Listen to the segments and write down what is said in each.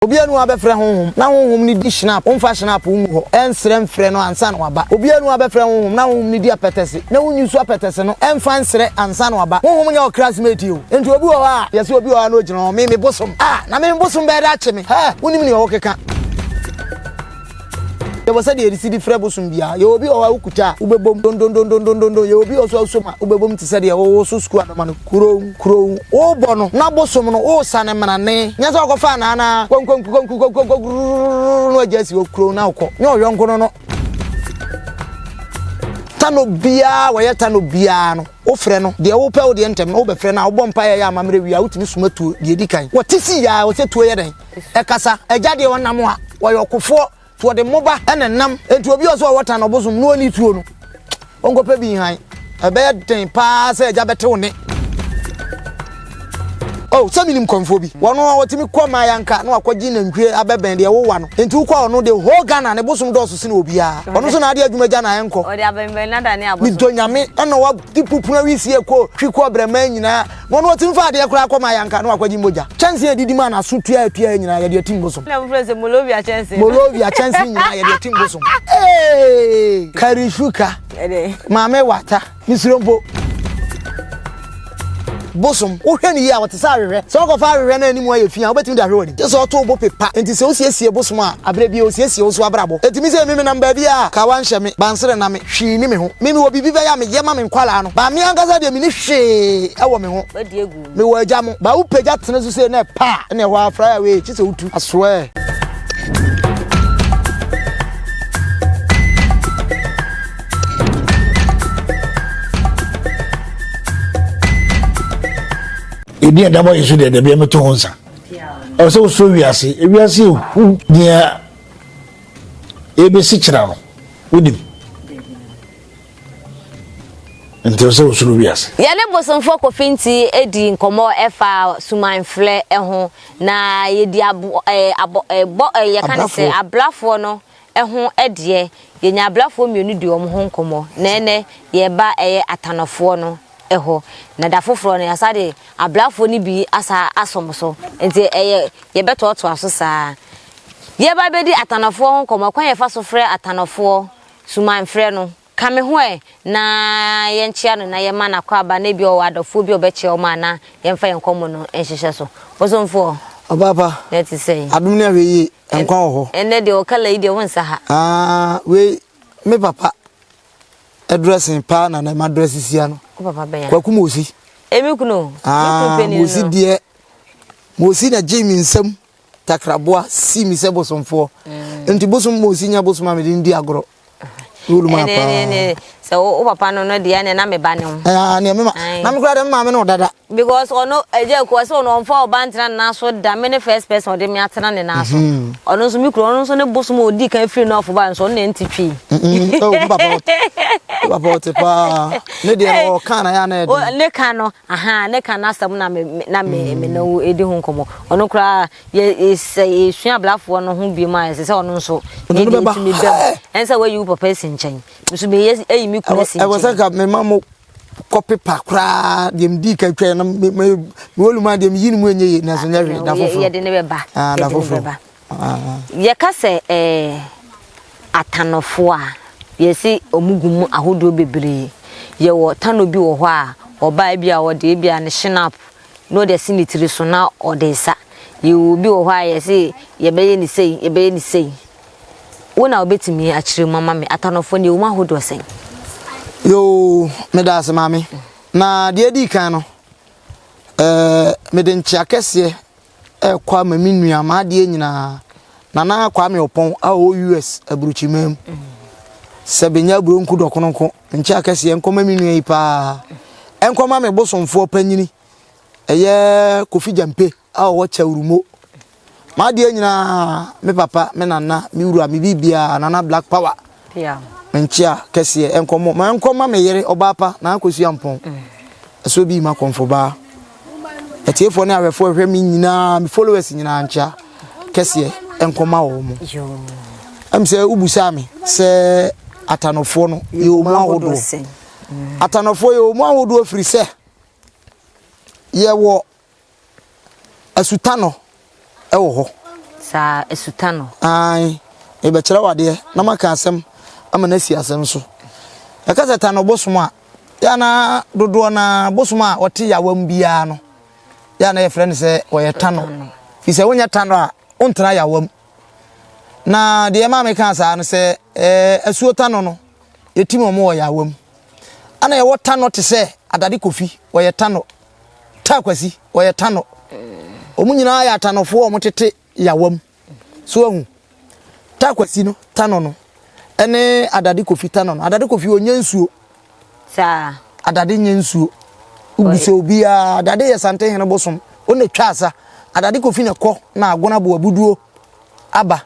Obiara nni hɔ a bɛfrɛ honhom, na honhom no di Schnapp, womfa Schnapp ngu hɔ, ɛnsrɛ mfrɛ no ansa na waba. Obiara nni hɔ a bɛfrɛ honhom, na honhom no di apɛtɛse, na wonyi nso apɛtɛse no, ɛmfa nsrɛ ansa na waba. Honhom nyɛ ɔkra smate o. Enti obi wɔ hɔ a, yɛse obi wɔ hɔ a na ogyina hɔ, me me bosom, ah, na me me bosom bɛyɛ dɛ akye me, hɛ, wonnim nea wokeka. Yɛwɔ sɛdeɛ yɛde si de frɛ bosom biara. Yɛwɔ obi wɔ hɔ a wokuta a, wobɛbom dondondondondondo. Yɛwɔ obi wɔ so a wosɔ mu a, wobɛbom te sɛ deɛ wowoso sukuu adɔma no kurow kurow. Wobɔ no na bosom no wosane mmanane. Nyɛ sɛ wokɔfa anaa na kwankankukankukankukankurururu na wagya asi hɔ kurow na wokɔ. Nyɛ ɔyɔnko no no. Tano biara wɔyɛ tano biara no, wofrɛ no deɛ wopɛ wo deɛ ntɛm no wobɛfrɛ no a wobɔ mpaeɛ yɛ amammerɛ wie a wotumi soma tuo deɛ ɛdi kan. Wɔte sii a wɔsɛ tuo yɛ dɛn? Ɛkasa. Agya deɛ ɔnam a wɔyɛ ɔkofoɔ. To ɔde mmoba na ɛnam. Enti obi a ɔsɛ ɔwɔ tan ɔbosom na ɔnni tuo no, ɔnkɔpɛ bi nhan. Ɛbɛyɛ den paa sɛ agya bɛte wo nne. Oh, sɛ menim kɔmfoɔ bi. Wɔno a wɔtumi kɔ Mayanka na wakɔgye nantwie abɛbɛn deɛ wowa no. Enti wokɔ a ɔno de whole Ghana ne bosom dɔɔso sene obiara. Ɔno nso na ade adwuma gya na ɛnkɔ. Ɔde abɛnbɛn nada ne abosom. Medɔ Nyame ɛna wadi pupuna wisie kɔ twi kɔ brɛman nyinaa. Na ɔno ɔtumi fa adeɛ koraa kɔ Mayanka na wakɔgye mogya. Kyɛnsee a yɛdidi maa n'aso tuaatuaeɛ nyinaa yɛde atim bosom. Na mofrɛ sɛ Molovia kyɛnsee. Molovia kyɛnsee nyinaa yɛde atim bosom. Ee! Karishuka. Maame Wata. Mesuro mpo. Bosom, wohwɛ no yie a, ɔte sɛ ahwehwɛ. Sɛ wokɔfa ahwehwɛ na anim ayɛ fi a, wobɛtumi de ahwɛ w'anim. Gye sɛ ɔto wo bo pepa. Enti sɛ wosiesie bosom a, aberɛ biara ɔsiesie wo nso abrabɔ. Enti me sɛ me menam baabi a, kawa nhyɛ me, bansere nna me, hwee nni me ho. Me mewɔ biribi bɛyɛ a meyɛ ma me nkwadaa no, but me ankasa deɛ menni hwee wɔ me ho. Mewɔ agya mo, but wopagya tene so sei na ɛpa a, ɛnna ɛhɔ ara fry away, kye sɛ wotu. I swear. Ɛdi a dabɔ yɛ so deɛ dabi ɛmɛto ho nsa. Ɛwɔ sɛ wosoro wiase, ewiase ehu nea ebesi kyerɛ no, wonim. Nti ɛwɔ sɛ wosoro wiase. Yɛne Bosomfoɔ Kofi Nti di nkɔmmɔ ɛfa sumanfrɛ ho, na yɛdi abo ɛɛ abɔ ɛbɔ yɛka ne sɛ abrafoɔ no ho deɛ, yɛnya abrafoɔ mmienu di wɔn ho nkɔmmɔ, na ɛnɛ yɛreba ɛyɛ Atanɔfoɔ no hɔ, na da foforɔ no yɛasa de abrafoɔ no bi asa asom so, nti ɛyɛ yɛbɛtoatoa so saa. Yɛba bɛdi Atanɔfoɔ ho nkɔmmɔ, kwan yɛfa so frɛ Atanɔfoɔ, sumanfrɛ no. Ka me ho ɛ, na yɛnkyea no na yɛma no akwaaba na ebia ɔwɔ adɔfoɔ bi a ɔbɛkyea wɔn a na yɛmfa yɛn nkɔmmɔ no nhyehyɛ so. Bosomfoɔ, Ɔbaapa, na ɛte sɛn? adom ne ahwɛyie, nkwa wɔ hɔ. Ɛnnɛ deɛ wo kala yi deɛ wonsa ha. Ah, wei me papa dressing paa na na ma dress sia no. Wo papa bɛn a? Kwaku Mosi. Emi kunu o. Me kunu Ah, panin Mosi no. deɛ, Mosi na gyee me nsam takraboa sii me sɛ bosomfoɔ. Nti bosom Mosi nyɛ bosom a mede no di agorɔ. Wolu ma paa. Sɛ wo papa no no deɛ ne na me ba ne ho. Ɛɛ ne me ma. Na me kura de me maame no dada. Because ɔno ɛgya ko ɔsɛ ɔno ɔmfa ɔba ntena ne nan so da me ne first person ɔde me atena ne nan so. Mhm. Ɔno nso me kura ɔno nso ne bosom a ɔdi kan firi nɔɔfo ba nso ɔno na ɛnti twi. Mhm. Oh, papa papa ɔte paa. Ne deɛ no ɔka na ya na ɛde. Ne ka no aha ne ka n'asɛm na me na me me na wo edi ho nkɔmɔ. Ɔno koraa Yɛ sɛ yɛsua abrafoɔ no ho biom a, ɛsɛ sɛ ɔno nso ne deɛ tumi ba mu. Ɛne sɛ wayi wo papa asi nkyɛn. Nso meyɛ ayi me kunu asi nkyɛn. Ɛwɔ sɛ nka mema mo kɔ pepa koraa deɛ medii ka twae no mewɔ luma deɛ meyi no mu ɛnyɛ yie nanso nyɛ hwee da foforɔ. Yɛde ne bɛba. Ah, da foforɔ. Yɛka sɛ ɛɛ atanɔfoɔ a yɛsi wɔn gu mu ahodoɔ bebree. Yɛwɔ tanɔ bi wɔ hɔ a ɔbaa bi a ɔde ebi a ne shinap na ɔde asi ne tiri so na ɔde resa. Yɛwɔ obi wɔ hɔ a yɛse yɛbɛyɛ ne sei, yɛbɛyɛ ne sei. Wo na wobɛtumi akyerɛ mu ama me. Atanɔfoɔ no yɛwɔ mu ahodoɔ sɛn? Yoo, meda ase maame. Na deɛ edi kan no, ɛɛ mede nkyea kɛseɛ ɛrekɔ ama me nua m'adeɛ nyinaa. Nana Kwame Ɔpɔn a ɔwɔ US aburukyiman mu. Sɛ benya aburo nku dɔkono nko, nkyea kɛseɛ nkɔma me nua yi paa. Ɛnkɔma me bosomfoɔ panyini, ɛyɛ Kofi Gyampe a ɔwɔ Kyawurumo. M'adeɛ nyinaa, me papa, me nana, me wura, me biribiara, Nana Black Power. Me nkyea kɛseɛ ɛnkɔmɔ, ma ɛnkɔma me yere ɔbaa pa, Nana Akosua Mpɔn. Ɛso bi ma kɔmfo baa. Atiefoɔ ne ahwɛfoɔ ɛhwɛ me nyinaa, me followers nyinaa nkyea kɛseɛ ɛnkɔma wɔn mo. Ɛm sɛ wobusaa me sɛ atanɔfoɔ no yɛwɔ mu ahodoɔ. Atanɔfoɔ yɛwɔ mu ahodoɔ firi sɛ yɛwɔ asutanɔ wɔ hɔ. Saa asuta no. Ae, mebɛkyerɛ wo adeɛ na maka asɛm ama no asi asɛm so. Yɛka sɛ Tano bosom a, yɛ a na dodoɔ no ara bosom a ɔte yawam biara no, yɛ a na yɛfrɛ no sɛ ɔyɛ Tano. Firi sɛ wonyɛ Tano a, wontena yawam. Na deɛ ɛma mekaa saa no sɛ ɛɛ asuo Tano no, yɛtim wɔn wɔ yawam. Ana yɛwɔ Tano te sɛ Adade Kofi, ɔyɛ Tano. Ta Kwasi, ɔyɛ Tano. Wɔn nyinaa yɛ Atanofoɔ a wɔtete yawam. So ahu? Ta Kwasi no, Tano no, ɛne Adade Kofi Tano no. Adade Kofi ɔnyɛ nsuo. Saa. Adade nyɛ nsuo. Wobu sɛ obiara, Adade yɛ Santehene bosom. Ɔna twa asa. Adade Kofi na ɛkɔ na agona bo abuduo aba.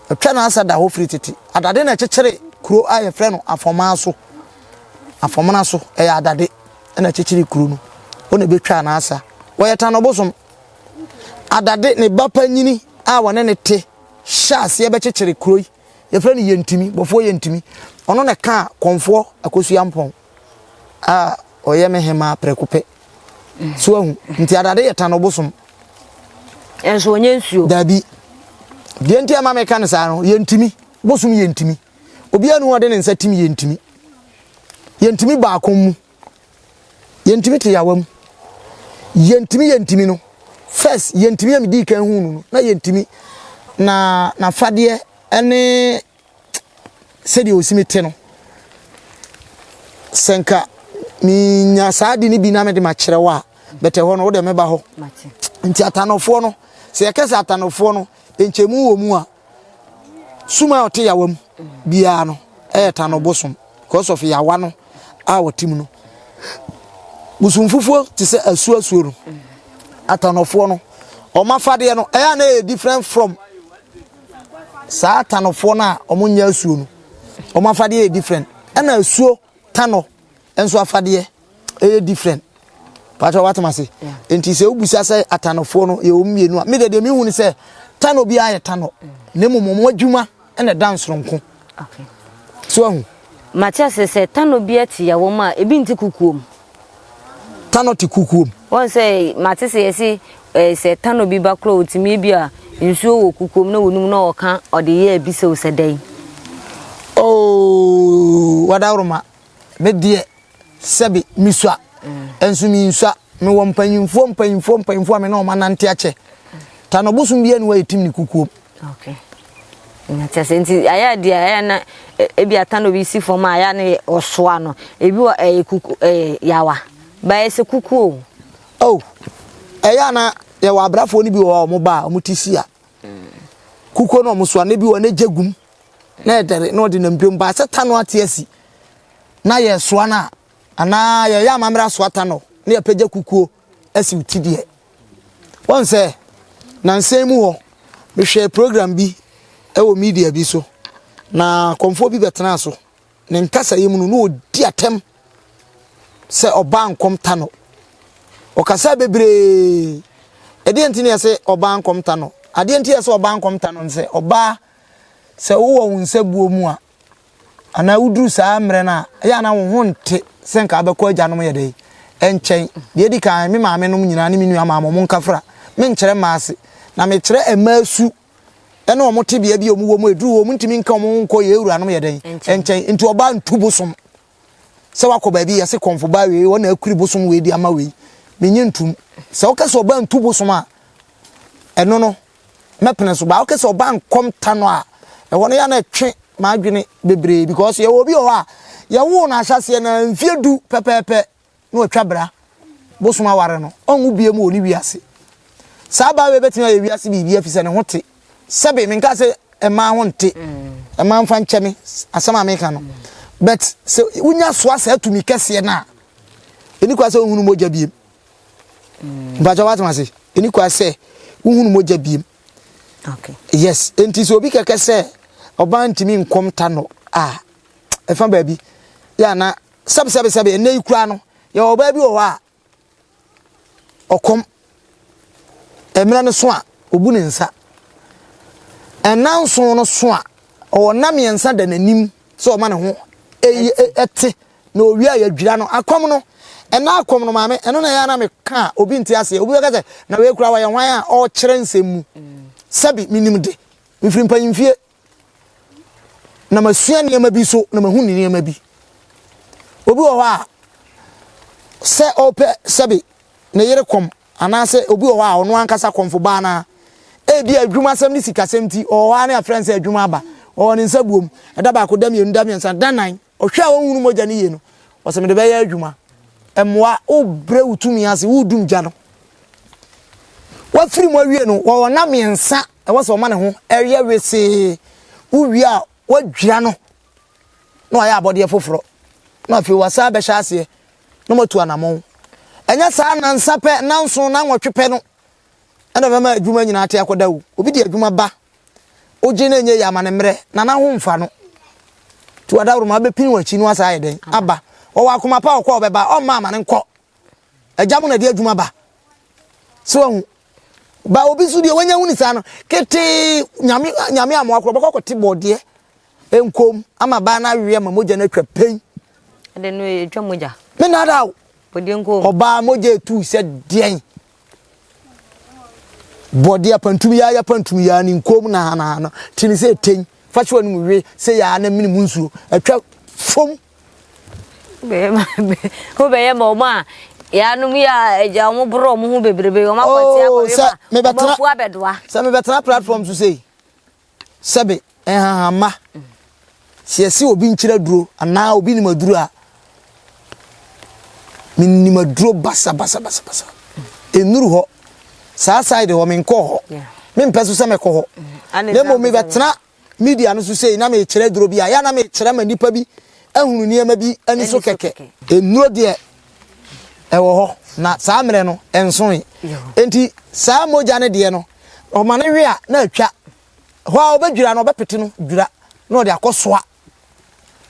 Ɛtwa n'asa da hɔ firi tete. Adade na ɛkyekyere kuro a yɛfrɛ no Afɔmaa so. Afɔmena so, ɛyɛ Adade na ɛkyekyere kuro no. Ɔna ɛbɛtwa n'asa. Wɔyɛ Tano bosom. Adade ne ba panyini a wɔne ne te hyɛ aseɛ bɛkyekyere kuro yi. Yɛfrɛ no Yɛntimi, Bɔfoɔ Yɛntimi. Ɔno na ɛkaa Kɔmfoɔ Akosua Mpɔn a ɔyɛ me hemaa prɛko pɛ. So ahu, nti Adade yɛ Tano bosom. Ɛnso ɔnyɛ nsuo. Dabi. Deɛ nti a ma meka no saa no, Yɛntimi, bosom Yɛntimi. Obiara ni hɔ ɔde ne nsa tim Yɛntimi. Yɛntimi baako mu. Yɛntumi te yawa mu. Yɛntumi yɛntumi no. First yɛntumi a medii kan hu no no na yɛntumi na n'afadeɛ ne sɛdeɛ ɔsi me te no. Sɛ nka menya saa ade no bi na mede makyerɛ wo a bɛtɛ hɔ no wode meba hɔ. Nti atanɔfoɔ no sɛ yɛka sɛ atanɔfoɔ no nkyɛmu wɔ mu a Sum a ɔte yawa mu biara no ɛyɛ tano bosom because of yawa no a ɔte mu no. Bosom fufuo te sɛ asuo asuo no atanɔfoɔ no wɔn afadeɛ no ɛyɛ a na ɛyɛ different from saa atanɔfoɔ no a wɔn nyɛ asuo no wɔn afadeɛ yɛ different ɛna asuo tanɔ nso afadeɛ ɛyɛ different pàtó wate ase nti sɛ wobusa sɛ atanofoɔ no yɛ wɔn mmienu a mi deɛ deɛ mi hu ni sɛ tano biara yɛ tano na mmom wɔn adwuma ɛna ɛda nsoronko so ahu. Mate ase sɛ tano bi te yɛ wɔn a ebi nte kukuo mu. Tano te kukuo mu. Wɔn sɛ mate sɛ yɛsi ɛɛ sɛ tano bi ba koro otumi bi a nsuo wɔ kukuo mu na wɔnum na ɔka ɔde yɛ ebi sɛ osɛ dɛn. Ooo wadaworoma me deɛ sɛbe mesua nso mensua mewɔ mpanyimfoɔ mpanyimfoɔ mpanyimfoɔ a me ne wɔn anante akyɛ ta na ɔbosom biara ni hɔ a yɛtim ne kukuom. Okay. Nti sɛ nti ayɛ deɛ ayɛ na ebi ata na obi si fam a ayɛ na ɔsoa no ebi wɔ ɛyɛ kuku ɛyɛ yawa bɛyɛ sɛ kukuo. Oh ɛyɛ ana yɛwɔ abrafoɔ no bi wɔ hɔ a wɔn ba a wɔn ti si a kukuo na wɔn soa na ebi wɔ na egya gum na ɛdɛre na ɔde nam dwom baa sɛ tano ate asi na yɛsoa no a anaa yɛyɛ amammerɛ asoa tano na yɛpɛgya kukuo asi wo ti deɛ wɔn sɛ nansan mu hɔ mehwɛ program bi ɛwɔ media bi so na kɔmfoɔ bi bɛtenaa so ne nkasayɛ mu no na ɔdi atɛm sɛ ɔbaa nkɔm ta no ɔkasa bebree ɛdeɛ nti na yɛsɛ ɔbaa nkɔm ta no adeɛ nti yɛsɛ ɔbaa nkɔm ta no sɛ ɔbaa Sɛ wowɔ wo nsabuo mu a, anaa woduru saa mmerɛ no a, ɛyɛ a na wo ho nte sɛ nka wobɛkɔ agyanom yɛ dɛn nkyɛn. Deɛ ɛdi kan, me maame nom nyinaa ne me nua maa wɔn nkafra. Menkyerɛ mmaa ase, na mekyerɛ mmaa su ne wɔn tebea bi a wɔwɔ mu. Ɛduru hɔ, wɔntumi nka wɔn ho nkɔ yɛn wuranom yɛ dɛn nkyɛn. Nti ɔbaa ntu bosom sɛ wakɔ baabi yɛse kɔmfo baa wei ɔna akuri bosom wei de ama wei. Menye ntum. Sɛ woka sɛ ɔbaa ntu bosom a, ɛno no mɛpene so. But wokɛ sɛ ɔba nkɔm ta no a, ɛhɔ no yɛ na ɛtwe m'adwene bebree because yɛwɔ obi wɔ hɔ a yɛwoo no ahyɛseɛ na mfie du pɛpɛɛpɛ na watwa bra bosom aware no ɔnwo bie mu wɔ ne wiase. Saa baa wei bɛtumi ayɛ wiase biribi afi sɛ ne ho te. Sɛbe menka sɛ mmaa ho nte, mmaa mfa nkyɛ me asɛm a meka no. But sɛ wonya soa saa tumi kɛseɛ no a, ɛni kwa sɛ wohunu mogya biem. Mpakyɛ wate ase ɛni kwa sɛ wohunu mogya biem. Okay. Yes, enti sɛ obi kɛkɛ sɛ ɔbaa ntumi nkɔm ta no a ɛfa baabi yɛ ana sɛbe sɛbe sɛbe ɛnɛ yi koraa no yɛwɔ ɔbaa bi wɔ hɔ a ɔkɔm mmerɛ no so a ɔbu ne nsa ɛna nson no so a ɔwɔ nna mmiɛnsa da n'anim sɛ ɔma ne ho ɛte Na owie a yɛadwira no. Akɔm no, ɛna akɔm no maame, ɛno na ɛyɛ a na meka a obi nte aseɛ. Obi bɛka sɛ, na wei koraa wɔyɛ hwan a ɔrekyerɛ nsɛm mu. Sɛbi menim de, mefiri mpanyimfie na masua nneɛma bi so na mahu nneɛma bi. Obi wɔ hɔ a sɛ ɔpɛ sɛbi ne yere kɔm anaasɛ obi wɔ hɔ a ɔno ankasa kɔmfo baa no a ebi adwumasɛm ne sikasɛm nti ɔwɔ hɔ a ne afrɛ no sɛ adwuma aba ɔwɔ ne nsa buom ɛda baako da mmienu da mmiɛnsa da nan ɔhwɛ a ɔnhunu mogya no yie no ɔsɛ mede bɛyɛ adwuma mmoa wobrɛ wo tumi ase wodum gya no wafiri mu awie no wɔwɔ nna mmiɛnsa ɛwɔ sɛ ɔma ne ho ɛyɛ wesee wowie a wadwira no na wayɛ abɔdeɛ foforɔ na afei wasa bɛhyɛ aseɛ na moatu anammɔn. Ɛnyɛ saa nnansa pɛ, nnanson, nnanwɔtwe pɛ no ɛna bɛma adwuma nyinaa te akɔda o. Obi de adwuma ba, wogye na ɛnyɛ yie ama no mmerɛ, na n'aho mfa no. Nti wadaworoma bɛpini w'akyi no asa ayɛ dɛn? Aba. Ɔwɔ akoma pa ɔkɔ ɔbɛba, ɔmma ama no nkɔ. Agya mo na ɛde adwuma ba. So wahu? Ba obi nso deɛ wanya hu ne saa no, ketee nyame nyame amoa korɔ ɔbɛkɔ akɔte bɔɔdeɛ nkom ama baa no awe ama mogya no atwa pɛn. Ɛde no etwa mogya. Me nada o. Bɔdeɛ nkom. Ɔbaa mogya etu sɛ deɛn. Bɔdeɛ apantum yaa yɛ pantum yaa ne nkom na ha na ha no ti ne sɛ etɛn fa hyɛ w'anum we sɛ yaa na mene mu nsuo atwa fam. Wobɛyɛ ma ɔmo a yɛanom yi a agya ɔmo borɔ ɔmo ho bebrebe ɔmo akɔte oh, akɔwe ma ɔmo afu abɛdoa. Sɛ mebɛtena platform so sei Sɛbe, nhahamma, sɛ yɛse obi nkyerɛ aduro anaa obi nim aduro a, menim aduro basabasabasabasa. Ɛnnuru hɔ. Saa side hɔ menkɔɔ hɔ. Mempɛ so sɛ mɛkɔ hɔ. Mm. Na mmom mebɛtena media no so sei na mekyerɛ aduro bi a, yɛ na mekyerɛ ma nnipa bi ahunu nneɛma bi ani so kɛkɛ. Nnuro deɛ ɛwɔ hɔ na saa mmerɛ no ɛnsoe. Enti saa mogya no deɛ no, ɔma no we a na atwa. Hɔ a ɔbɛdwira no, ɔbɛpete no dwira na ɔde akɔsoa.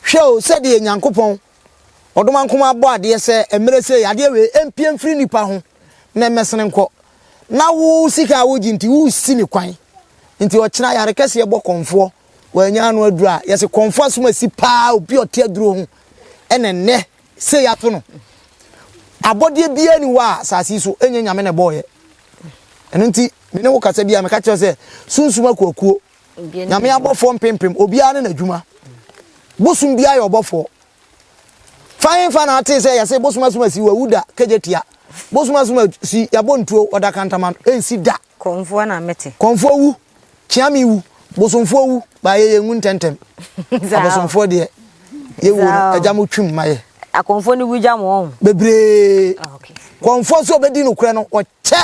Hwɛ o, sɛdeɛ Nyankopɔn ɔdomankoma abɔ adeɛ sɛ mmerɛ sei adeɛ wei ɛmpue mfiri nnipa ho na ɛmmɛsene nkɔ. Na wo sika a wogye nti woresi ne kwan. Nti ɔkyena yare kɛseɛ bɔ kɔmfoɔ, wannya ano aduro a, yɛse kɔmfoɔ asom asi paa obi a ɔte aduro ho ɛna nnɛ sei ato no. Abɔdeɛ biara ni hɔ a asase yi so ɛnyɛ Nyame na ɛbɔɔyɛ. Ɛno nti, me ne wo kasa bi a meka kyerɛ sɛ sunsum akuakuo, Nyame abɔfoɔ mpempem, obiara ne n'adwuma. Bosom biara yɛ ɔbɔfoɔ. Fa hefa na atee sɛ yɛse bosom asom asi wawu da kegye tia. Bosom asom asi yɛabɔ ntuo ɔda kantama ɛnsi da. Kɔmfoɔ na mete. Kɔmfoɔ wu, kyeame wu, bosomfoɔ wu, ba yɛ yɛnwu ntɛntɛm. Abosomfoɔ deɛ yɛwuo no agya mo twim ma yɛ. Akɔmfoɔ no wu gya mo wɔn. Bebree. Ah, Kɔmfoɔ nso ɔbɛdi nokorɛ no ɔkyɛ.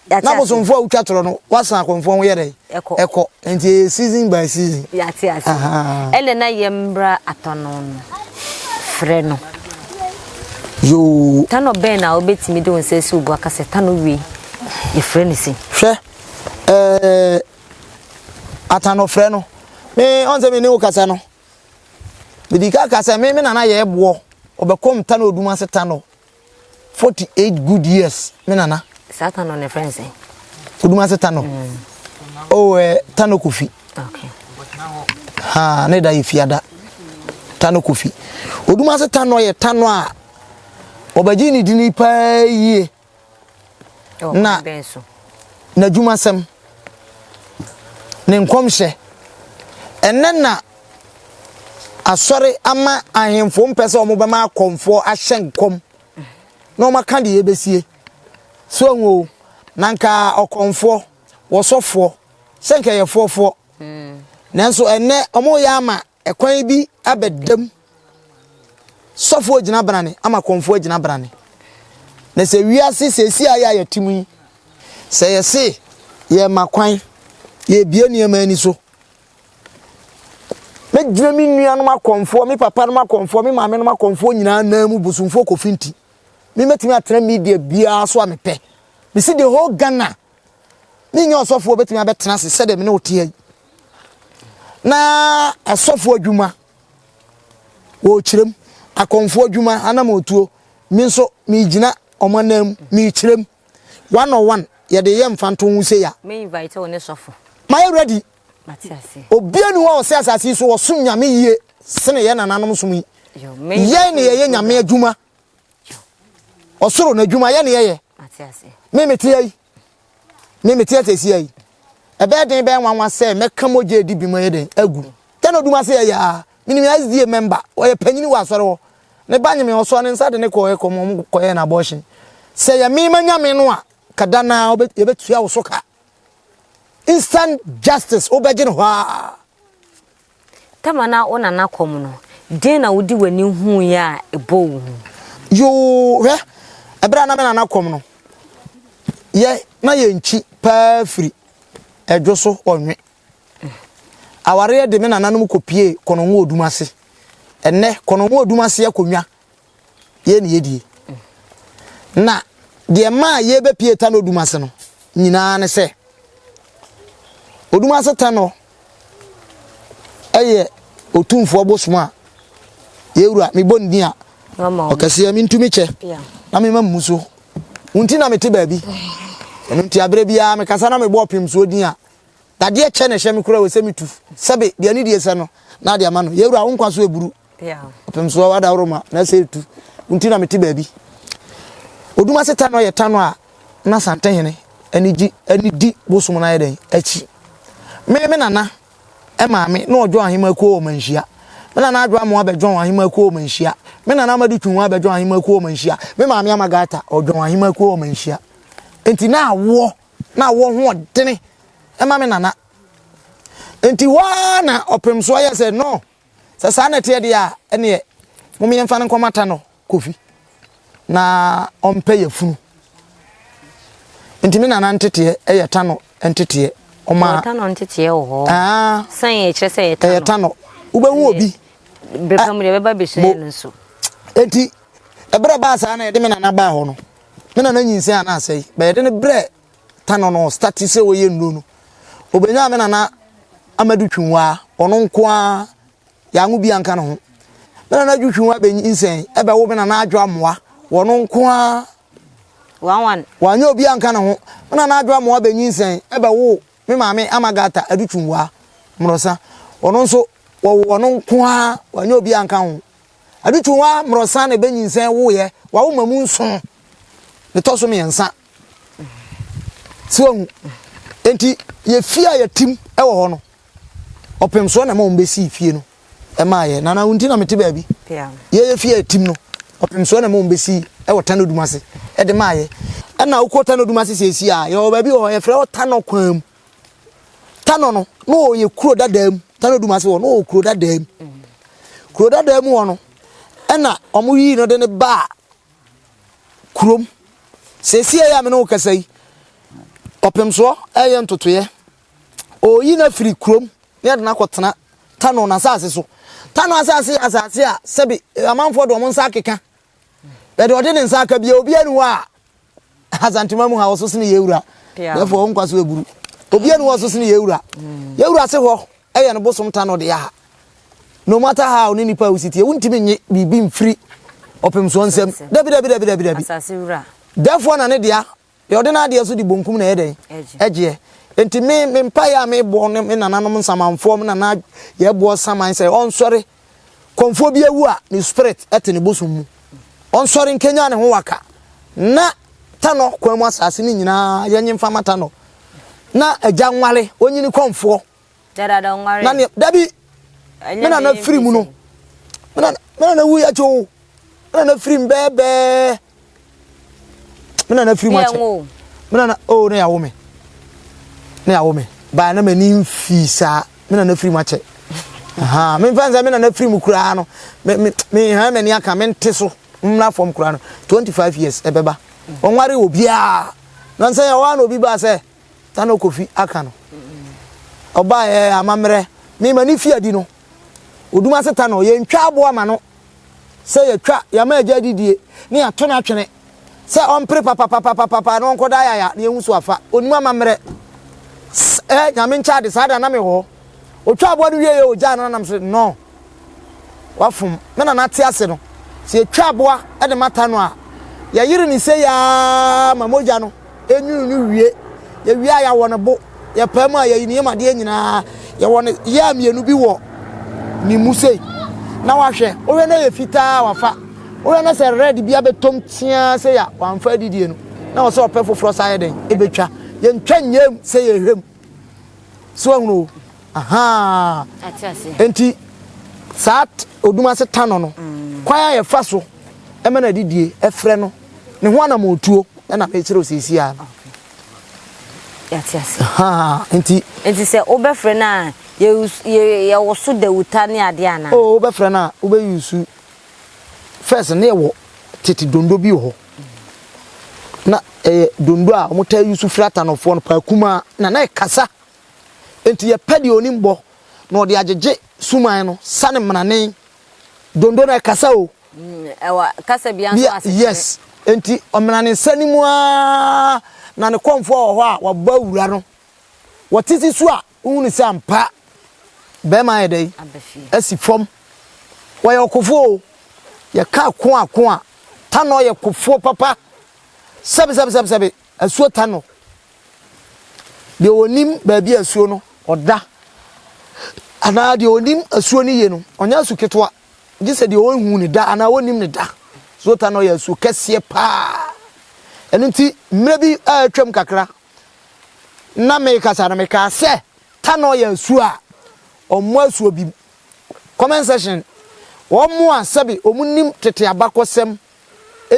Na bosomfoɔ a wotwa torɔ no wasan akɔmfoɔ ho yɛ dɛ. Ɛkɔ. Nti ɛyɛ season by season. Yɛate ase. Ɛnna na yɛmmra atɔno no frɛ no. Yoo. Tanɔ bɛn na wobɛtumi de wo nsa asi wo bo aka sɛ tanɔ wei yɛfrɛ no sei? Hwɛ ɛɛ atanɔfrɛ no me ɔn sɛ me ne wo kasa no medi ka ka sɛ me me nana yɛ boɔ ɔbɛkɔm tanɔ odum ase tanɔ 48 good years me nana. Saa tanɔ no yɛfrɛ no sɛn? Odum ase tanɔ. Mm. Oh, eh, tanɔ kofi. Okay. Ha, ne da yɛ fiada. Tanɔ kofi. Odum ase tanɔ yɛ tanɔ a ɔbɛgye ne dini paa yie. Na n'adwumasɛm, ne nkɔmhyɛ. Ɛnɛ na asɔre ama ahemfo mpɛ sɛ wɔbɛma akɔmfoɔ ahyɛ nkɔm na wɔaka deɛ ɛbɛsie. So ahu o, na nka ɔkɔmfoɔ, wɔsɔfoɔ, sɛ nka ɛyɛ foɔfoɔ. Nanso ɛnɛ wɔyɛ ama ɛkwan bi abɛda mu. Sɔfoɔ gyina brane ama kɔmfoɔ agyina brane. Na sɛ wiase seesei a yɛ a yɛte mu yi, sɛ yɛse yɛma kwan, yɛbie nneɛma ani so. Mɛgyina me nuanom akɔmfoɔ, me papa nom akɔmfoɔ, me maame nom akɔmfoɔ nyinaa nan mu bosomfoɔ kofi nti. Me mɛtumi atena media biara so a mepɛ. Mesi the whole Ghana. Menyɛ ɔsɔfoɔ bɛtumi abɛtena ase sɛdeɛ me ne wo teɛ yi. Na asɔfoɔ adwuma wɔrekyerɛ mu, akɔmfoɔ adwuma anam otuo, me nso megyina wɔn anan mu merekyerɛ mu. One on one yɛde yɛ mfanto ho sei a. Me invite wo ne sɔfo. Mayɛ ready. Mate ase. Obia ni hɔ a ɔsɛ asase yi so ɔsom Nyame yie sene yɛn nananom som yi. Yɛn ne yɛyɛ Nyame adwuma. Ɔsoro n'adwuma yɛn ne yɛyɛ. Mate ase. Me mete ha yi. Me mete asɛsi yi. Ɛbɛyɛ den bɛyɛ nwanwa sɛ mɛka mogya edi bi mu ayɛ den agu. Tɛn odum ase yɛ yaa. Menim SDA member, ɔyɛ panyini wɔ asɔre hɔ. Ne ba nyeme ɔsoa ne nsa de ne kɔɔ ɛkɔm ɔmo kɔyɛɛ no abortion. Sɛ yɛ me manya me no a, ka da no ara yɛbɛtua wo so ka. Instant justice wobɛgye no hɔ ara. Tama na wo nana kɔm no, deɛn na wode w'ani huuiɛ a ɛbɔɔ wo hu? Yoo, hwɛ, ɛberɛ a na me nana kɔm no, yɛ na yɛn nkyi paa firi ɛdwo so ɔnwe. Awareɛ de me nananom kɔpie Kɔnɔngo Odum ase. Ɛnnɛ, Kɔnɔngo Odum ase akonnwa yɛ ne yɛdie. Na deɛ maa yɛbɛpie Tano Odum ase no nyinaa ne sɛ, Odum ase Tano yɛ otumfoɔ bosom a yɛwura mebɔ ne din a ɔkɛseɛ mentumi kyɛ na mema mmu so. Wo nti na mete baabi. Ɛno nti aberɛ biara mekasa na mebɔ ɔpemsoɔ din a dadeɛ kyɛ na ɛhyɛ me koraa wɔ sɛ metu sɛbe deɛ ne die sɛ no na ade ama no. Yɛwura wo nkwa so eburu. Ɔpemsoɔ wadaworo ma na sɛ etu. Wo nti na mete baabi. Odumase Tano yɛ Tano a na Santehene ani gye ani di bosom no ayɛ dɛn akyi. Me me nana maame na ɔdwɔn ahema kuo wɔ Manhyia. Me nana Adwo Amoah bɛdwɔn ahema kuo wɔ Manhyia. Me nana Amadu Twumwa bɛdwɔn ahema kuo wɔ Manhyia. Me maame Ama Gata ɔdwɔn ahema kuo wɔ Manhyia. Nti na awoɔ na awoɔ ho ɔdene ɛma me nana. Nti hɔ ara na ɔpemsoɔ yɛ sɛ no sɛ saa na ɛteɛ deɛ a ɛneɛ mom yɛmfa no nkɔmata no Kofi na ɔmpɛ yafunu. Nti me nana nteteɛ yɛ Tano nteteɛ. Ɔma Tano nteteɛ wɔ hɔ. Ah. Sɛn yɛ kyerɛ sɛ yɛ Tano. Ɛyɛ Tano. Wobɛhu obi. Bere pa mu deɛ bɛba bɛsua yɛ no nso. Enti ɛberɛ baa saa na yɛde me nana baa hɔ no. Me nana nyinsɛn a na asɛe. Bɛ yɛde no brɛ Tano no start sɛ wɔyɛ nnuro no. Obɛnyaa me nana Amadu Twumwaa ɔno nko ara Yɛanwo bi anka ne ho. Me nana Adwo Twinwa bɛnyinsɛn bɛwo me nana Adwo Amoah, wɔno nko ara. Wanyɛ obi anka ne ho. Me nana Adwo Amoah bɛnyinsɛn bɛwo me maame Amagata Adu Twinwa Mmorɔsa, ɔno nso wɔwo ɔno nko ara, wanyɛ obi anka ho. Adu Twinwa Mmorɔsa na ɛbɛnyinsɛn woeɛ, wawo ma mu nson, ne tɔ so mmiɛnsa. So wahu? Enti yɛ fie a yɛtim wɔ hɔ no, ɔpemsoɔ na ɛma wɔn bɛsii fie no ɛmaa yɛ. Nana wo nti na mete baabi. Yɛyɛ fie a ɛtim no, ɔpemsoɔ na ɛma wɔn bɛsii ɛwɔ Tano Dum ase ɛde maa yɛ. Ɛna wokɔ Tano Dum ase seesei a, yɛwɔ baabi wɔ hɔ yɛfrɛ hɔ Tano kwan mu. Tano no, na ɔyɛ kuro dadaa mu. Tano Dum ase hɔ, na ɔwɔ kuro dadaa mu. Kuro dadaa mu hɔ no, ɛna wɔn yii no de no baa kurom. Seesei a me ne wo kasa yi, ɔpemsoɔ ɛyɛ ntotoeɛ. Ɔreyi no afiri kurom na yɛde no akɔtena Tano n'asase so. Tano asase yɛ asase a sɛbi amanfoɔ de wɔn nsa akeka. Bɛde ɔde ne nsa aka bia obiara ni hɔ a Asantema mu ha ɔso sene yɛwura. Therefore ɔnkwa so eburu. Obiara ni hɔ ɔso sene yɛwura. Yɛwura se hɔ ɛyɛ no bosom Tano de aha. No matter how ne nipa a wosi tie wontumi nye biribi mfiri ɔpemsoɔ nsam. Dabi dabi dabi dabi dabi. Therefore na ne dea Deɛ ɔde n'adeɛ so de bonkum na ɛyɛ dɛn? Ɛgyeɛ. Enti me, me mpaeɛ a mebɔ ne me nananom nsamanfoɔ, me nana yɛboɔ saman sɛ ɔnsɔre. Kɔmfoɔ bi awu a, ne spirit te ne bosom mu. Ɔnsɔre nkenya ne ho waka. Na Tanɔ kwan mu asase no nyinaa yɛnye mfa ma Tanɔ. Na agya nware, ɔnyini kɔmfoɔ. Dada ɔnware. Na ne, dabi, me nana firi mu no, me nana, me nana wu yɛ kyɛ o. Me nana firi mu bɛɛbɛɛ. Me nana firi mu akyɛ. Me nana oh na yawo me. Na yawo me. Baa na m'ani mfii saa. Me nana firi mu akyɛ. Aha, me mfa nsɛ me nana firi mu koraa no. Me me me ha m'ani aka me nte so. Mmra fam koraa no. 25 years ɛbɛba. Ɔnware obiara. Na nsɛ yɛ hɔ na obi baa sɛ Tano Kofi aka no. Ɔbaa yɛ amammerɛ. Me m'ani fi adi no. Odumase Tano yɛntwa aboa ma no. sɛ yɛtwa yɛama agya adidie ne yɛato no atwene sɛ ɔmpere papapapapapa na ɔnkɔda ayaya na yɛhu so afa onim amammerɛ ɛ nyame nkyɛ ade saa da na mewɔ hɔ ɔtwa aboa no wie yɛ ɔgyaa no nanam so no wafom me nana te ase no sɛ yɛtwa aboa de mata no a yɛyere ne sɛ yaa ma mogya no Enwunu no wie. Yɛwie a yɛawɔ no bo. Yɛpae mu a yɛyi ne yam adeɛ nyinaa. Yɛwɔ no yea mmienu bi wɔ ne mu sei. Na wahwɛ. Wohwɛ na ɛyɛ fitaa a wafa. Wohwɛ na sɛ red bi abɛtɔm teaa sei a wamfa adidie no. Na wɔ sɛ ɔpɛ foforɔ saa yɛ dɛn? Ɛbɛtwa. Yɛntwa nyɛ mu sɛ yɛhwɛ mu. So ahunu o? Ahaa. Enti saa Odumase Tanɔ no, mm. kwan a yɛfa so ɛma no adidie ɛfrɛ no, ne ho anamɔtuo ɛna mekyerɛ osiesie a no. Yɛate ase. Nti. Nti sɛ wobɛfrɛ no a yɛwoso dawuta ne adeɛ anaa? Oh, wobɛfrɛ no a wobɛyusu first ne yɛwɔ tete dondo bi wɔ hɔ na ɛyɛ dondo a wɔtaa yusu firi atanɔfoɔ no paa kumaa na na ɛkasa nti yɛpɛ deɛ onim bɔ na ɔde agyegye suman no sane mmanane dondo no ɛkasa o. Mm, ɛwɔ kasa bi nso ase. Yes, nti ɔmena ne nsa no mu ara na ne kɔmfoɔ wɔ hɔ a wabɔ awura no. Wɔte si so a wohunu sɛ ampa bɛrima ayɛ dɛn asi fam. Wɔyɛ ɔkofoɔ o. Yɛka ako ako a, Tanɔ yɛ kofoɔ papa. Sɛbe sɛbe sɛbe sɛbe, asuo Tanɔ. Deɛ ɔnim baabi a asuo no ɔda anaa deɛ ɔnim asuo no yie no, ɔnyɛ asu ketewa. Gye sɛ deɛ ɔnhu ne da anaa ɔnnim ne da. Asuo Tanɔ yɛ asuo kɛseɛ paa. Ɛno nti mmerɛ bi a atwam kakra na mekasa no mekaa sɛ Tanɔ yɛ asuo a ɔmmɔ asuo bi. Comment section, wɔn a sɛbe wɔn nim tete abakɔsɛm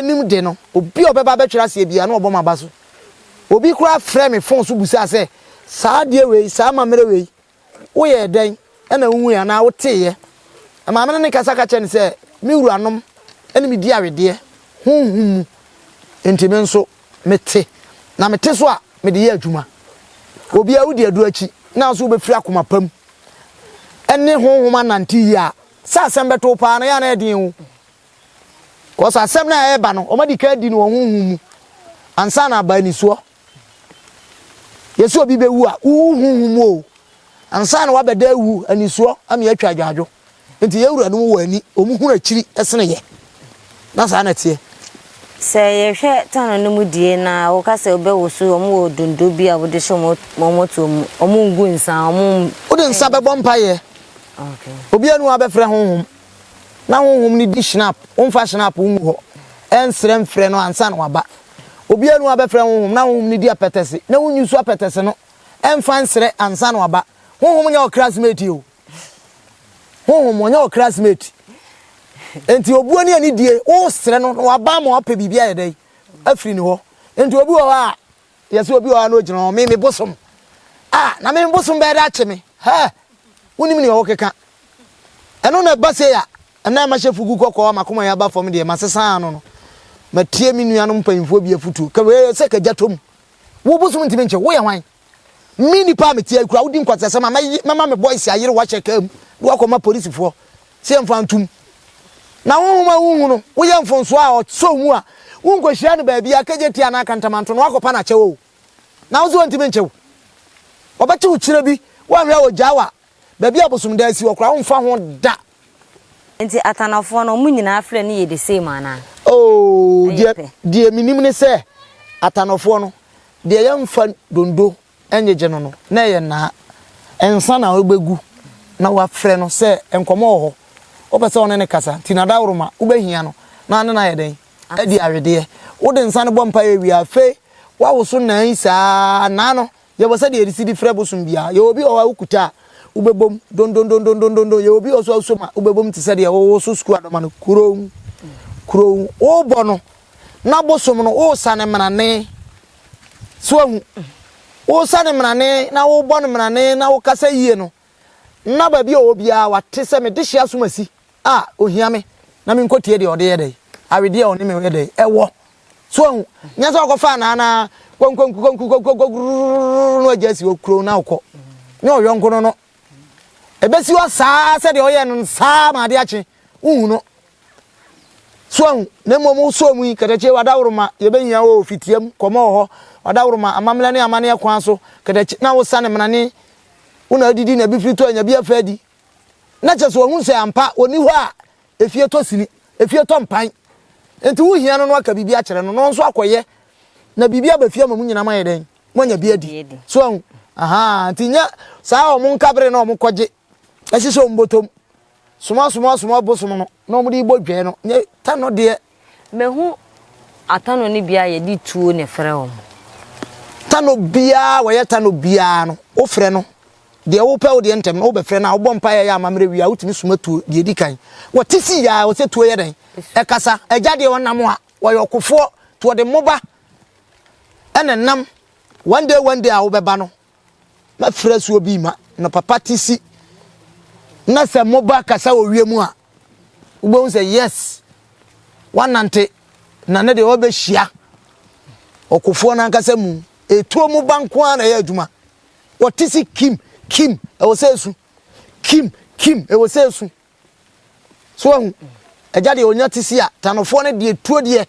nim de no, obi a ɔbɛba abɛtwerɛ aseɛ biara na ɔbɔ m'aba so. Obi koraa frɛɛ me fon so busaa sɛ, saa adeɛ wei, saa amammerɛ wei, woyɛɛ dɛn na wohui anaa woteeɛ? Maame no ne kasa ka kyerɛɛ no sɛ, me wuranom ne me di awedeɛ honhom mu, enti me nso mete, na mete so a, mede yɛ adwuma. Obiara wodi aduro akyi na nso wobɛfiri akoma pa mu ne honhom anante yie a, sɛ asɛm bɛto wo paa no, ɛyɛ a na ɛden o. Kɔs asɛm no a ɛreba no, wɔadi kan adi no wɔ honhom mu ansa na aba anisoɔ. Yɛsɛ obi bɛwu a, wowu honhom mu o. Ansa na wabɛda awu anisoɔ ama yɛatwa adwadwo. Nti yɛn wuranom wɔ ani, wɔn hunu akyiri sene yɛ. Na saa na ɛteɛ. Sɛ yɛhwɛ tano no mu die na woka sɛ wobɛwoso wɔn wɔ dondo bi a wode hyɛ wɔn atuo mu, wɔn ngu nsa, wɔn. Wode nsa bɛbɔ mpaeɛ. Okay. Obiara ni hɔ a bɛfrɛ honhom. Na honhom no di schnapp, womfa schnapp ngu hɔ, ɛnsrɛ mfrɛ no ansa na waba. Obiara ni hɔ a bɛfrɛ honhom, na honhom no di apɛtɛse, na wonyi so apɛtɛse no, ɛmfa nsrɛ ansa na waba. Honhom nyɛ wo classmate o. Honhom ɔnyɛ wo classmate. Enti obuo ne anidie, wosrɛ no na waba ama wapɛ biribi ayɛ dɛn afiri ne hɔ. Enti obi wɔ hɔ a, yɛsɛ obi wɔ hɔ a na ogyina hɔ, me me bosom. Ah, na me me bosom bɛyɛ dɛ akye me. Hɛ, wonim nea ɔwɔ Ɛno na ɛba sei a, ɛnna mahyɛ fugu kɔkɔɔ a makoma yɛ aba fam deɛ masesa ano no. Matie me nuanom mpanyinfoɔ bi afutuo. Ka wei sɛ kagya tom. Wo bosom ntumi nkye, woyɛ hwan? Me nipa a mete ha yi koraa wodi nkwaseasɛm a mɛma me boys ayere wo ahyɛ kaa mu de wo akɔma polisifoɔ sɛ yɛmfa ntom. Na honhom a wonhu no, woyɛ mfomsoɔ a ɔsɔ wo mu a, wonkɔhyia no baabi a kegyetia anaa kantamanto na woakɔpa no akyɛw o. Na wo nso ɔntumi nkye wo. Ɔbɛkye wo kyerɛ bi, woanhwɛ a ɔgyaa wo a, baabi a bosomdan si hɔ koraa womfa ho da. Nti Atanafoɔ no, wɔn nyinaa frɛ no yɛ the same anaa? Oh, Ɛyɛ deɛ, pɛ. deɛ menim ne sɛ Atanɔfoɔ no, Deɛ yɛmfa dondo nnyegye no no, na ɛyɛ naa. Nsa na wobɛgu na woafrɛ no sɛ nkɔmmɔ wɔ hɔ. Wopɛ sɛ wo ne no kasa nti n'adaworoma wobɛhia no na ne no ayɛ dɛn? Adi awedeɛ. Wode nsa no bɔ mpaeɛ wie a, afei woawoso naa yi saa ara. Naa no, yɛwɔ sɛdeɛ yɛde si de frɛ bosom biara. Yɛwɔ bi wɔ hɔ a wokuta a, wobɛbom dondondondondondon. Yɛwɔ bi wɔ so a wosɔ mu a, wobɛbom te sɛ deɛ wowoso sukuu adɔma no, kurow, kurow. Wobɔ no, na bosom no wosane mmanane. So ahu? Wosane mmanane na wobɔ no mmanane na wokasa yie no, na baabi a ɔwɔ biara wate sɛ me dehye asom asi a ohia me na menkɔtie deɛ ɔde yɛ dɛn awedeɛ a ɔne me yɛ dɛn ɛwɔ. So ahu? Nyɛ sɛ ɔkɔfa anaa na kɔnkɔnkɔnkɔnkɔnkɔnkɔrrrr na wagya asi hɔ kuro na wokɔ. Nyɛ ɔyɔnko no no. Ɛbɛsi hɔ saa sɛdeɛ ɔyɛ no saa ma ade akye. Wohu no. So ahu? Na mmom wosɔɔ mu yi, katakyie, w'adaworoma, yɛbɛhia wo o, fitiam, kɔmɔ wɔ hɔ, w'adaworoma, amammerɛ ne amanneɛ kwan so, katakyie, na wosane menane, wo na adidi na bi firi tɔ anya bi afa adi. Na kyerɛ sɛ wahu sɛ ampa, ɔnni hɔ a, efie tɔ sini, efie tɔ mpan. Enti wohia no na waka biribi akyerɛ no, na ɔno nso akɔyɛ, na biribi aba fie ama mo nyinaa moayɛ dɛn? Moanya bi adi. So ahu? Ahaa, nti nyɛ saa a wɔn nkabere na wɔn kɔgye, ɛhyehyɛ wɔn bɔtɔm. Soma soma soma bosom no na wɔn de bɔ dwɛɛ no nyɛ tanɔ deɛ. Mahu atanɔ no bi a yɛde tuo na ɛfrɛ wɔn. Tano biara wɔyɛ tano biara no, wofrɛ no deɛ wopɛ wo deɛ ntɛm no wobɛfrɛ no a wobɔ mpaeɛ yɛ amammerɛ wie a wotumi soma tuo deɛ ɛdi kan. Wɔte si yɛ a wɔsɛ tuo yɛ dɛn? Ɛkasa. Agya deɛ ɔnam a wɔyɛ ɔkofoɔ nti wɔde mmoba ɛna nam. One day one day a wobɛba no mɛfrɛ asuo bi ma no papa te si na sɛ moba kasa wɔ wiem a wobɛhu sɛ yes wanante na ne deɛ wɔbɛhyia ɔkofoɔ no ankasa mu ɛtuo mu ba nko ara na ɛyɛ adwuma wɔte si kim kim ɛwɔ sɛ esu kim kim ɛwɔ sɛ esu so ahu agya deɛ ɔnya te si a tanofoɔ no deɛ tuo deɛ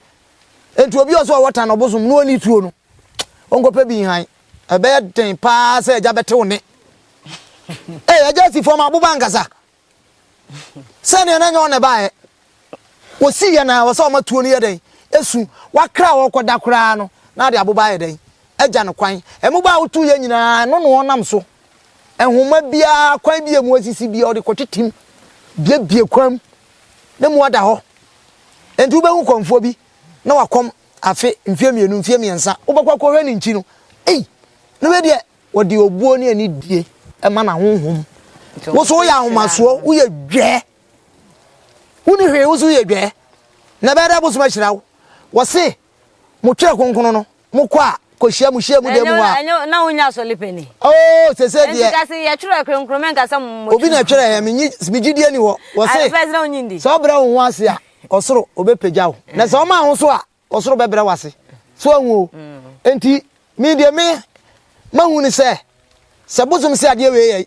nti obi ɔsɛ ɔwɔ tano bosom na ɔni tuo no ɔnkɔpɛ bi nhan ɛbɛyɛ den paa sɛ agya bɛte wo ne ee agya si fam aboba ankasa sɛdeɛ na nyɛ ɔna ɛbaeɛ wɔsi yɛ na wɔ sɛ ɔma tuo no yɛ dɛn esu wakra a wɔkɔda koraa no na ade aboba ayɛ dɛn agya no kwan ɛmoba a wotu yɛ nyinaa no na ɔnam so nhoma biara kwan bi a emu asisi biara ɔde kɔtetem biebie kwan mu na mu ada hɔ nti wobɛhu kɔmfoɔ bi na wakɔm afe, mfeɛ mmienu, mfeɛ mmiɛnsa, wobɛkɔ akɔhwɛ ne nkyi no, ei, na wei deɛ wɔde obuo ne anidie ma n'ahonhom. Wo so woyɛ ahomasoɔ, woyɛ dwɛɛ. Wonni hwee, wo so woyɛ dwɛɛ. Na ɛbɛyɛ dɛ bosom ahyira wo. Wɔse, mo twerɛ kronkron no, mokɔ a, kɔhyia mo hyia mu dan mu hɔ a. Na wonya asɔre panyin. Oh, sese deɛ. Nti kasi yɛtwerɛ kronkron mɛnka sɛ mo. Obi na ɛtwerɛ yɛ, me gyidie ni hɔ. Wɔse, sɛ ɔbrɛ wo ho ase a, ɔsoro ɔbɛpagya wo na sɛ ɔma ho so a ɔsoro bɛbrɛ wo ase so ahu o mm. nti me deɛ me mahu ne sɛ sɛ bosom sɛ adeɛ wei yɛ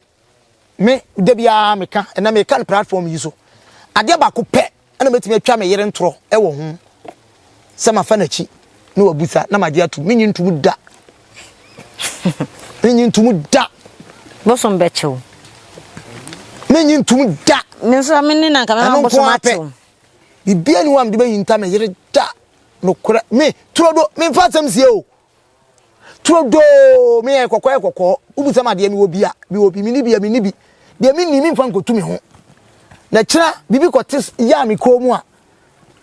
me da biara meka ɛnna meka no platform yi so adeɛ baako pɛ ɛna mɛtumi atwa me yere ntorɔ ɛwɔ ho sɛ mafa n'akyi na wabusa na magye atum menyi ntum da menyi ntum da bosom bɛkyew menyi ntum da me nso me ne na nka mɛma bosom akyew Biribiara nni hɔ a mede bɛhinta me yere da. Nokorɛ, me, turodo, memfa asɛm sie o. Turodoo, me yɛ kɔkɔɔ yɛ kɔkɔɔ. Wobisa me adeɛ, mewɔ bi a, mewɔ bi, menni bi a, menni bi. Deɛ menni, memfa nkɔtu me ho. Na kyena, biribi kɔte yɛ a me kɔn mu a,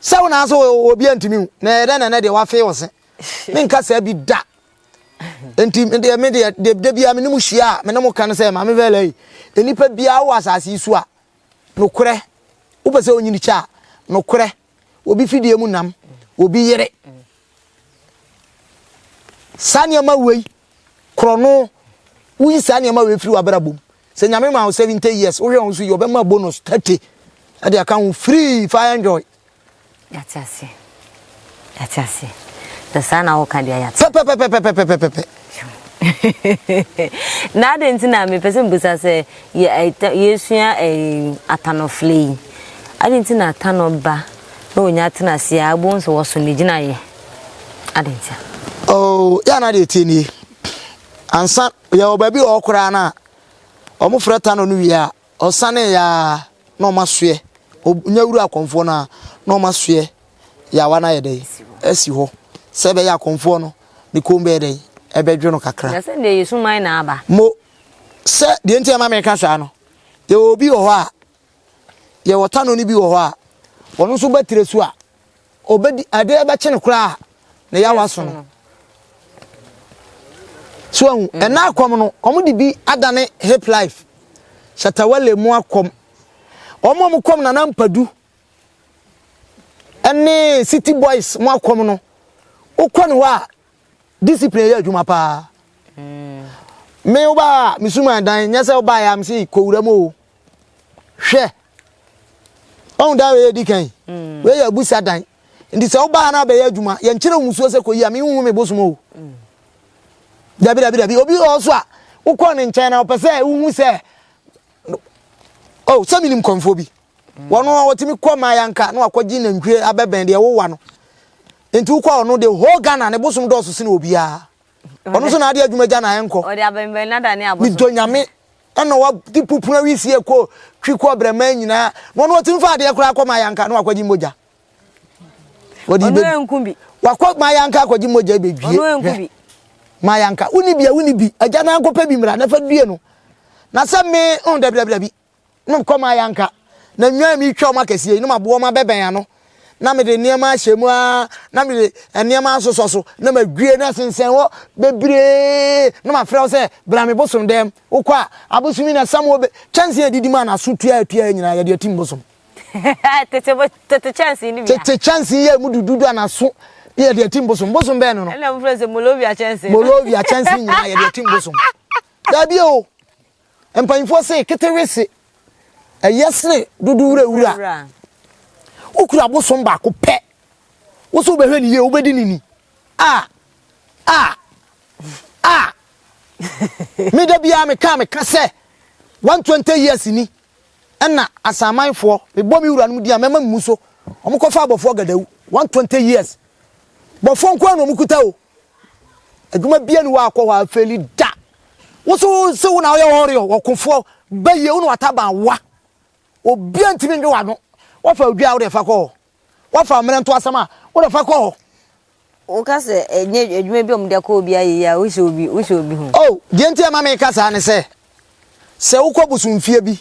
sɛ wo na ase obi antumi hu, na ɛyɛ dɛn na ɛnɛ deɛ wafee wo se. Menka saa bi da. Enti me deɛ, me deɛ, da biara me ne mo hyia a, me ne mo ka no sɛ, Maame Vela yi, nnipa biara wɔ asase yi so a, Nokorɛ, wopɛ sɛ onyini kyɛ a, nokorɛ, obi fidie mu nam, obi yere. Saa nneɛma wei, korɔno, woyi saa nneɛma wei firi w'abrabɔ mu. Sɛ Nyame ma wo 70 years, wohwɛ wo so yi, ɔbɛma bonus 30 ɛde aka ho free fa enjoy. Yɛate aseɛ. Yɛate aseɛ. Sɛ saa na woka deɛ yɛate. Pɛpɛpɛpɛpɛpɛpɛ. Na adɛn nti na mepɛ sɛ mbusa sɛ yɛsua atanɔflɛ yi adɛn nti na atanɔ ba na ɔnya atena ase a wobɛhu sɛ wɔso ne gyinaeɛ adɛn nti a? Oh, yɛ ana deɛ tie nie. Ansa yɛwɔ baabi wɔ hɔ koraa no a wɔfrɛ tanɔ no wie a Ɔsanee ara na ɔma soɛ, ɔnya wura akɔmfoɔ no ara na ɔma soɛ yawa no ayɛ dɛn asi hɔ sɛ ɛbɛyɛ akɔmfoɔ no ne kɔn bɛyɛ dɛn ɛbɛdwo no kakra. Na sɛ deɛ yɛ na aba. Mo sɛ deɛ nti ɛma meka saa no, yɛwɔ obi wɔ hɔ a, yɛwɔ tano no bi wɔ hɔ a, ɔno nso ba tire so a, ɔbɛdi adeɛ bɛkye no koraa ne yawa so no. So ahu, mm. ɛna akɔm no, wɔn de bi adane hip life, shatawale mu akɔm. Wɔn a wɔn kɔm nana mpadu ɛne city boys mu akɔm no, wokɔ ne hɔ a, discipline yɛ adwuma paa. Mm. Me wobaa a, mesuma dan, nyɛ sɛ wobaa yɛ a mese kɔwura mu o. Hwɛ, ɔhu dan wei edi kan mm. wei yɛ abusa dan nti sɛ wobaa na abɛyɛ adwuma yɛnkyerɛ wo musuo sɛ kɔyi a mehuhu me bosom o mm. dabi dabi dabi obi wɔ so a wokɔ ne nkyɛn na ɔpɛ sɛ wohu sɛ oh sɛ menim kɔmfoɔ bi mm. wɔn a wɔtumi kɔ maa yanka na wakɔgye nantwie abɛbɛn deɛ wowa no nti wokɔ ɔno de whole Ghana ne bosom dɔɔso sene obiara ɔno nso na ade adwuma gya na ɛnkɔ medɔ nyame Ɛna wadi pupunu awisie kɔ twi kɔ brɛman nyinaa na ɔno ɔtumi fa adeɛ koraa kɔ mayanka na wakɔgye mogya. Wɔde bɛ nku bi. Wakɔ mayanka akɔgye mogya bɛdwie. Ɔno nku bi. Mayanka woni bi a woni bi agya na ankɔpɛ bi mmra na fa due no. Na sɛ me oh dabi dabi dabi na mekɔ mayanka na nnwan mi twa wɔn akɛseɛ yi na maboa wɔn abɛbɛn ano. na mede nneɛma ahyɛ mu ara na mede nneɛma asosɔ so na madwie na sensɛn hɔ bebree na mafrɛ wo sɛ bra me bosom dɛm wokɔ a abosom yi na sam wɔ kyɛnsee a ɛdidi mu a n'aso tua atua nyinaa yɛde atim bosom. Tete bo tete kyɛnsee no bia. Tete kyɛnsee yɛ mu dududu a n'aso yɛde atim bosom. Bosom bɛn no no? Ɛna mofrɛ sɛ Molovia kyɛnsee. Molovia kyɛnsee nyinaa yɛde atim bosom. Dabi o. Mpanyinfoɔ se ketewe se ɛyɛ sene dodo wurawura. Wokura bosom baako pɛ. Wo so wobɛhwɛ ne yie, wobɛdi ne ni. A a a me da biara meka meka sɛ 120 years ni ɛna asamanfoɔ mebɔ me wura no mu din a mɛma mu so wɔn kɔfa abɔfoɔ gadawu 120 years bɔfoɔ nko ara na wɔn kuta o. Adwuma bia ni hɔ a akɔ hɔ a afeli da. Wo so se wo na woyɛ warrior, ɔkofoɔ, bɛyie wo na wataban wa. Obia ntumi ndwe w'ano. Wafa odwa a wode fa kɔ hɔ. Wafa mmerɛnto asɛm a wode fa kɔ hɔ. Woka sɛ ɛnyɛ adwuma bi a wɔde akɔ obi ayɛ yi a wohyɛ obi wohyɛ obi ho. Oh, deɛ nti a ɛma meka saa ne sɛ, sɛ wokɔ bosomfie bi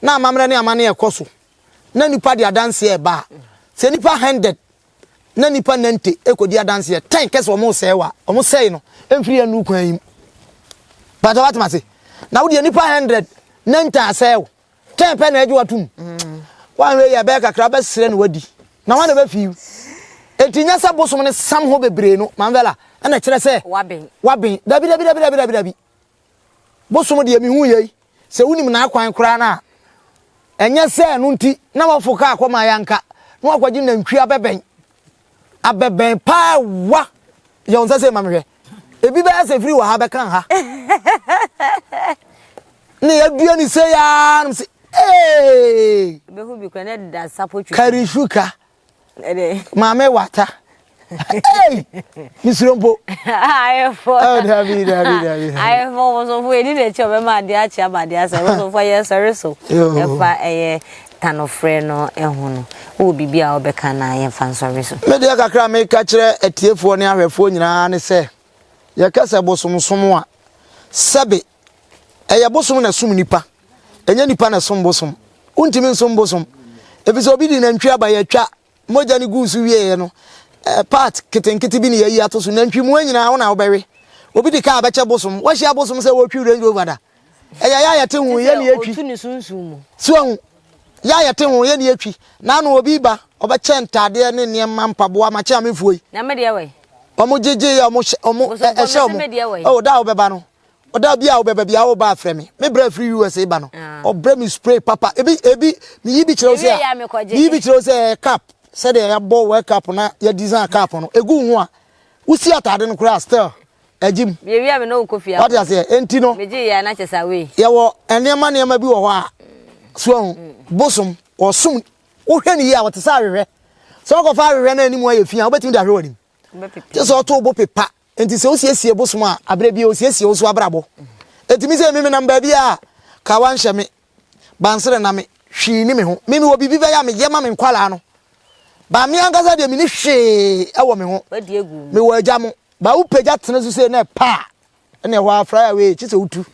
na amammerɛ ne amanneɛ rekɔ so na nnipa de adanseɛ reba a, sɛ nnipa handed na nnipa nante kɔdi adanseɛ tɛn kɛ sɛ wɔn resɛe wa wɔn sɛe no mfiri yɛn nuru kwan yi mu pàtó wate ma se na wodeɛ nnipa 100 nante asɛe wo tɛn pɛ na agye watom woanhwɛ yɛ ɛbɛyɛ kakra bɛsrɛ na wadi na wɔn na bɛfi enti nyɛ sɛ bosom ne sam hɔ bebree no manvɛla ɛna kyerɛ sɛ waben waben dabi dabi dabi dabi dabi dabi Bosom deɛ mehu yei, sɛ wonim n'akwan koraa no a, ɛnyɛ sɛ ɛno nti na wafo kaa kɔma yɛanka na wakɔgye nantwi abɛbɛn. Abɛbɛn paa wa. Yɛ wo nsa sɛ ma mehwɛ. Ebi bɛyɛ sɛ firi wɔ ha bɛka ha. Ne yɛdua ne sɛ yaa nom sɛ ee. Bɛhu bi kora na ɛdeda sapo twitwi. Karishuka. Maame wata. Hey! Mesuro mpo. Ayefo. Oh, dabi, dabi, dabi. Ayefo, bosomfo, yɛdi n'akyi ɔbɛma adeɛ akye ama adeɛ asa. Bosomfo yɛ sɔre so. Ɛfa ɛyɛ tanofrɛ no ɛho no. Wowɔ biribi a wobɛka na yɛmfa nsɔre so. Me deɛ kakra a meka kyerɛ atiefoɔ ne ahwɛfoɔ nyinaa ne sɛ, yɛka sɛ bosomsom a, sɛbe ɛyɛ bosom na ɛsom nipa, ɛnyɛ nipa na ɛsom bosom. Wontumi nsom bosom, efisɛ obi de nantwi aba yɛatwa mogya no guu so wieeɛ no, eh, part ketenkete bi ne yɛayi ato so. Nantwi mua nyinaa wo na wobɛwe. Obi de kaa bɛkyɛ bosom. Woahyia bosom sɛ wɔretwi Range Rover da? Ɛyɛ yɛ a yɛte ho, yɛ ne yɛtwi. So ahu? Yɛ a yɛte ho, yɛ ne yɛtwi. Na ano obi ba, ɔbɛkyɛ ntaadeɛ ne nneɛma mpaboa makyɛ amefoɔ yi. Na me deɛ wɛ? Wɔn gyegye yɛ wɔn hyɛ wɔn ɛhyɛ wɔn. Oh, da a wobɛba no, ɔda bi a wobɛba bi a woba afrɛ me. Me brɛ firi USA ba no, ah. ɔbrɛ me spray papa. Ebi ebi meyi bi kyerɛ wo sɛ meyi bi kyerɛ wo sɛ cap sɛdeɛ yɛabɔ world cup na yɛ design cap no egu ho a wosi ataade no koraa still ɛgye mu. Yɛwie a me ne wo kɔ fie. Wate aseɛ enti no. Megye yɛ na kyɛ sɛ awei. Yɛwɔ nneɛma nneɛma bi wɔ hɔ a so ahu bosom ɔsom wohwɛ ne yie a wɔte sɛ ahwehwɛ sɛ wɔkɔfa ahwehwɛ no anim ayɛ fi a wobɛtumi de ahwɛ w'anim kyɛ sɛ ɔto bo pepa nti sɛ wosiesie bosom a aberɛ bi osiesie wo so abrabɔ ɛtumi sɛ mimi nam baabi a kawa nhyɛ me bansere na me hwee ni me ho mimi wɔ biribi bɛyɛ a meyɛ ma me nkwalaa no ba me ankasa deɛ meni hwee ɛwɔ me ho mewɔ agya mo ba wo pagya tene so sei na ɛpa a ɛna ɛhɔ a fly away kye sɛ wotu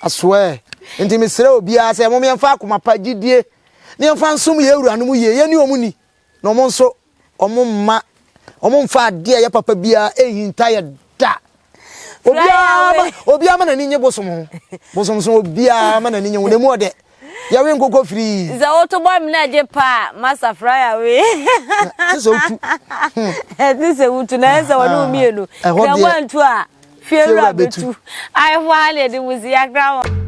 asoɛ nti mesrɛ obiara sɛ mom yɛmfa akoma pa gyidie ne yɛmfa nsom yɛ awuranom yie yɛne ɔmo ni na ɔmo nso ɔmo mma ɔmo mfa adeɛ a ɛyɛ papa biara ɛnhinta yɛ da obiara ma obiara ma n'ani nye bosom ho bosom so obiara ma n'ani nye ho na emu ɔdɛ yɛwe nkokɔ firii. Sɛ woto bɔ me na gye paa masa fry away. Te sɛ wotu. Ɛte sɛ wotu na ɛsɛ wɔne wo mmienu. Ɛhɔ deɛ. Sɛ woantu a fiewura bɛtu. Ayefo ha na yɛde mu si yakra wɔ.